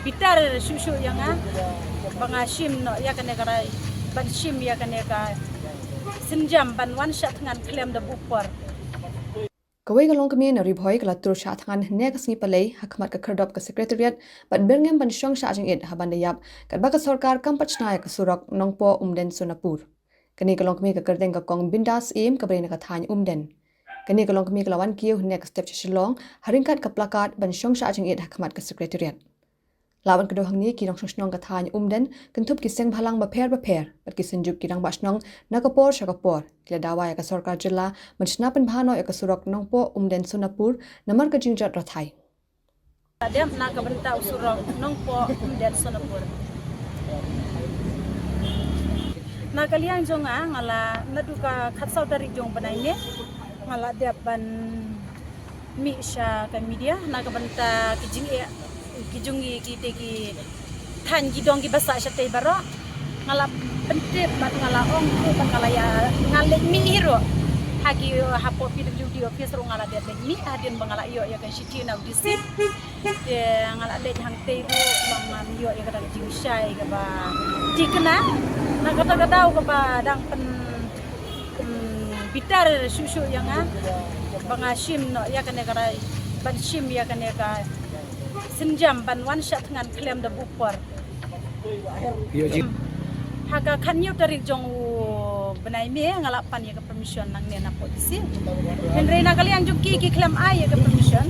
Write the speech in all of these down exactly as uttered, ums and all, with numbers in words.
Bitar shuh shuh ïa nga ba nga shim noh ïa kane ka rai, ban shim ïa kane ka sienjam ban wan shah thngan khlem da buh por. Kawei ka longkmie na Ri Bhoi ka la tur shah thngan hynne ka sngi Palei ha khmat ka khyrdop ka Secretariat bad byrngem ban shong shah jingit ha ban da ïap katba ka sorkar kam pat shna ïa ka surok Nongpoh Umden Sonapur. Kane ka longkmie ka kyrteng ka Kong Bindas Syiem kaba dei na ka thaiñ Umden. Kane ka longkmie ka la wan kiew hynne ka step sha Shillong ha ryngkat ka placard ban shong shah jingit ha khmat ka Secretariat. Lah ban kdew hangne ki nongshong shnong ka thaiñ Umden kynthup ki seng bhalang bapher bapher bad ki synjuk ki rangbah shnong na ka por sha ka por ki la dawa ïa ka sorkar jylla ban shna pynbha noh ïa ka surok Nongpoh Umden Sonapur namar ka jingjot rathai. Dep na ka bynta u surok Nongpoh Umden Sonapur. Na ka liang jong nga, nga la naduh ka khatsaw tarik jong bnai May nga la dep ban mih sha ka media na ka bynta ki jingeh ki jong ngi ki te ki thaiñ ki dong ki ba sah shatei baroh. Nga la pyntip bad nga la ong ruh bad nga la ïa, nga leit mih hi ruh ha ki, hapoh P W D office ruh nga la dep leit mih hadien ba nga la ïoh ïa ka shithi na u D C. Te nga la leit hangtei ruh ba ngam ïoh ïa kata ka jingshai kaba thikna. Na kata ka daw kaba dang pyn, hmm, bitar shuh shuh ïa nga ba nga shim noh ïa kane ka rai, ban shim ïa kane ka sienjam ban wan shah thngan khlem da buh por. Ïa ji. Ha ka khathynñiew tarik jong u bnai May nga la pan ïa ka permission nangne na pdisi. Hynrei na ka liang jong ki, ki khlem ai ïa ka permission.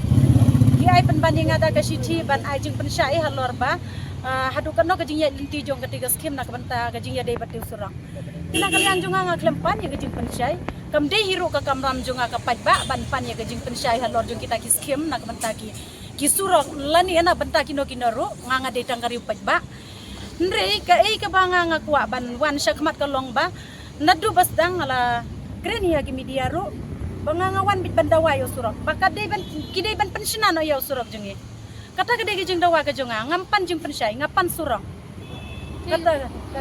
Ki ai pynban ïa nga da ka shithi ban ai jingpynshai halor ba, ah, haduh katno ka jingïaid lynti jong kata ka skim na ka bynta ka jingïadei bad u surok. Na ka liang jong nga nga khlem pan ïa ka jingpynshai. Kam dei hi ruh ka kamram jong nga ka paidbah ban pan ïa ka jingpynshai halor jong kita ki skim na ka bynta ki, ki surok lane na bynta kino kino ruh, nga nga dei tang ka riew paidbah. Hynrei kaei kaba nga nga kwah ban wan shakhmat ka long ba naduh ba sdang nga la kren ïa ki media ruh ba nga nga wan beit ban dawa ïa u surok ba ka dei ban, ki dei ban pynshna noh ïa u surok jong ngi. Kata ka dei ka jingdawa ka jong nga, ngam pan jingpynshai, nga pan surok. Kata ka,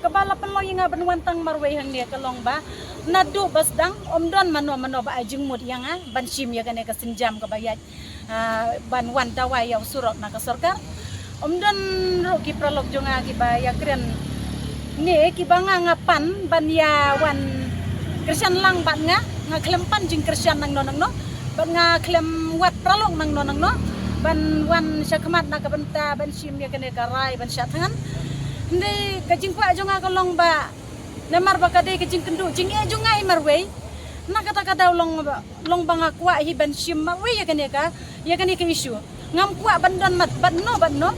kaba la pynlong ïa nga ban wan tang marwei hangne ka long ba naduh ba sdang ym don mano mano ba ai jingmut ïa nga ban shim ïa kane ka sienjam kaba ïaid, ah, ban wan dawa ïa u surok na ka sorkar. Ym don ruh ki paralok jong nga kiba ïakren ne kiba nga nga pan ban ïa wan kyrshan lang bad nga, nga khlem pan jingkyrshan nangno nangno bad nga khlem wad paralok nangno nangno ban wan shakhmat na ka bynta ban shim ïa kane ka rai ban shah thngan. Hynrei ka jingkwah jong nga ka long ba namar ba ka dei ka jingkynduh jingeh jong nga hi marwei. Na kata ka daw long ba, long ba nga kwah hi ban shim marwei ïa kane ka, ïa kane ka issue. Ngam kwah ban don mat bad no bad no.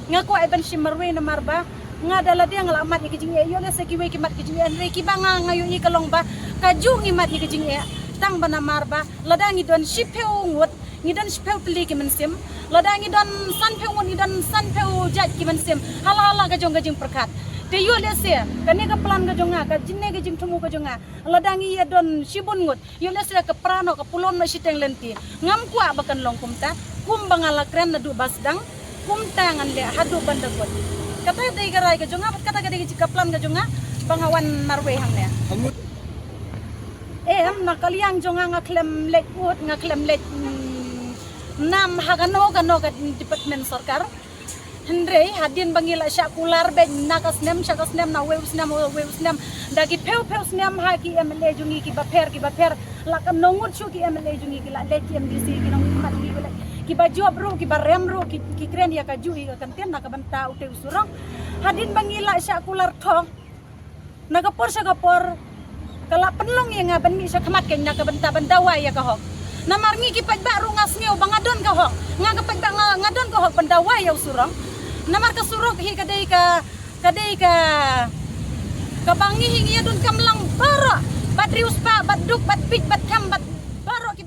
Nga kwah hi ban shim marwei namar ba nga da lade nga la mat ïa ka jingeh, ïoh lehse kiwei ki mat ka jingeh, hynrei kiba nga nga ïohi ka long ba kajuh ngi mat ïa ka jingeh tang ba namar ba lada ngi don shiphew ngut, ngi don shiphew tylli ki mynsiem, lada ngi don sanphew ngut, ngi don sanphew jait ki mynsiem ha la ha la ka jong ka jingpyrkhat. Te ïoh lehse kane ka plan ka jong nga, ka jingeh ka jingthmu ka jong nga, lada ngi ïa don shibun ngut, ïoh lehse ka pra noh, ka pulom noh shiteng lynti. Ngam kwah ba kan long kumta, kumba nga la kren naduh ba sdang, kumta ngan leh haduh ban da kut. Kata ka dei ka rai ka jong nga, kata ka dei ka plan ka jong nga ba nga wan marwei hangne. Em, na ka liang jong nga nga khlem leit ud, nga khlem leit, mm, nam ha kano kano ka department sorkar. Hynrei hadien ba ngi la shah kular beit na ka snem sha ka snem, na wei u snem wei u snem, da ki phew phew snem ha ki M L A jong ngi kiba pher kiba pher, la kano ngut shuh ki M L A jong ngi ki la leit, ki M D C, ki nongmihkhmat jong ngi ki la leit, kiba jop ruh, kiba rem ruh, ki, ki kren ïa kajuh ïa ka kyntien na ka bynta utei u surok. Hadien ba ngi la shah kular thoh na ka por sha ka por, ka la pynlong ïa nga ban mih shakhmat keiñ na ka bynta ban dawa ïa ka hok. Namar ngi ki paidbah ruh nga sngew ba nga don ka hok, nga ka paidbah nga, nga don ka hok ban dawa ïa u surok. Namar ka surok hi ka dei ka, ka dei ka, kaba ngi hi ngi ïa donkam lang baroh, bad riewspah, bad duk, bad bieit, bad them, bad baroh ki